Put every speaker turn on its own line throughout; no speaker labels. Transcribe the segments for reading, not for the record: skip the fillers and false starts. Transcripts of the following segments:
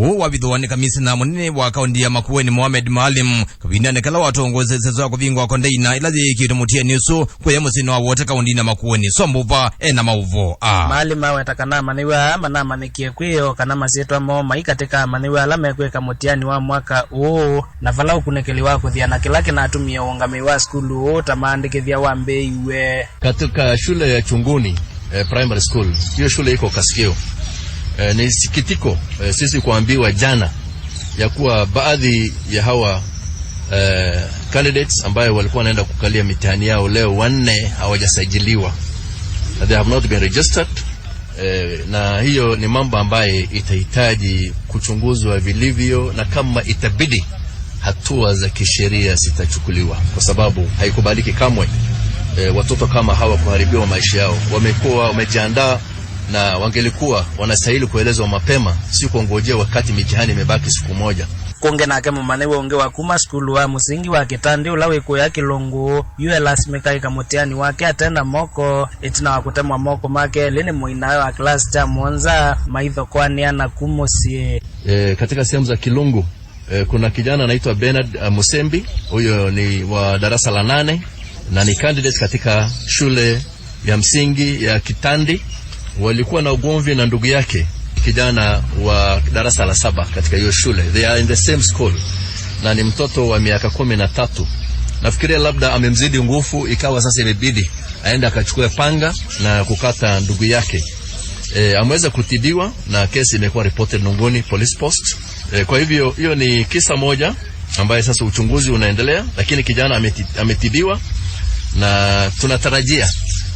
Uu wavithwa ni kamisina munene wa kaunti ya Makueni Mohamed Maalim kavindani kala watongozesezwa kuvingwa kondeina ila yikitwe mutiani usu kuya musini wa wote kaunti na Makueni. Sombuva ena mauvo a
Maalim aweta kana amanyĩw'a manamanikie kwiyo kana masyĩtwa moo mai katika amanyĩw'a ala mekwĩka mũtiani wa mwaka ũũ na vala ũkunĩkĩli wa kũthiana kĩla kĩnatumie ũũngamĩi wa sukulu ũũ ta maandĩkĩthya wambĩiwe.
Katika shule ya Chunguni primary school, hiyo shule iko Kasikio. Ni sikitiko sisi kuambiwa jana ya kuwa baadhi ya hawa candidates ambayo walikuwa wanaenda kukalia mitihani yao leo, wanne hawajasajiliwa, they have not been registered. Na hiyo ni mambo ambaye itahitaji kuchunguzwa vilivyo, na kama itabidi hatua za kisheria zitachukuliwa, kwa sababu haikubaliki kamwe watoto kama hawa kuharibiwa maisha yao. Wamekuwa wamejiandaa na wangelikuwa wanastahili kuelezwa mapema, si kuongojea wakati mitihani imebaki siku moja.
Kunge nake mumanyĩw'a ũngĩ wa kuma sukulu wa musingi wa Kitandi ũla wĩ kũya Kilungu yu elasimika ika mũtiani wake atena moko ĩtina wa kutemwa moko make elĩ nĩ mũinawe wa klasi cha mwonza maithokwania na ku mũsyĩ.
Katika sehemu za Kilungu kuna kijana anaitwa Bernard Musembi, huyo ni wa darasa la 8 na ni candidate katika shule ya msingi ya Kitandi. Walikuwa na ugomvi na ndugu yake kijana wa darasa la 7 katika hiyo shule, they are in the same school, na ni mtoto wa miaka 13. Nafikiria labda amemzidi nguvu, ikawa sasa imebidi aende akachukue panga na kukata ndugu yake. Ameweza kutibiwa na kesi imekuwa reported Nunguni Police Post. Kwa hivyo hiyo ni kisa moja ambaye sasa uchunguzi unaendelea, lakini kijana ametibiwa na tunatarajia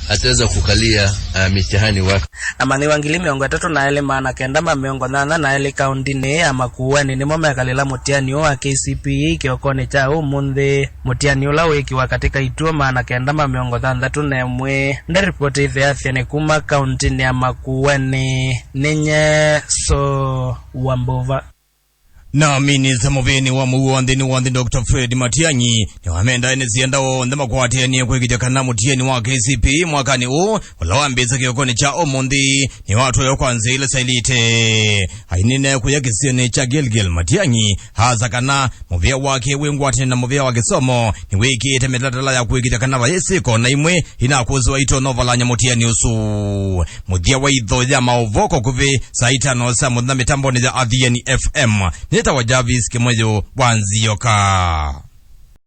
ataweza kukalia mitihani wake.
Amanyĩw'a 32 982 kaunti-inĩ ya Makueni nĩmo mekalĩla mũtiani ũũ wa KCPE kĩokonĩ kya ũmũnthĩ. Mũtiani ũla wĩkiwa katika ituo 961. Nderipoti itheathya nĩ kuma kaunti-inĩ ya Makueni. Ninye so Wambova.
Na minista muvini wa muo nthini wa nthi Dr. Fred Matiang'i niwamenda ene sienda wonthe makwatianie kwikitya kana mutiani wa KCPE mwakani uu ula wambisa kiokoni cha umunthi ni watweo kwa nzia ila sailite ainine kuya kisioni cha Gilgil. Matiang'i hasa kana muvia wake wingwatini na muvia wa kisomo ni wikite mitatala ya kwikitya kana vayisiko na imwe inakuziwa itonovalanya mutiani usu. Muthia wa itho ya mauvoko kuvi saa 5 sa muthenya mitamboni ya Athiani FM. Nitawa Jarvis Kimweyo wa Nzioka.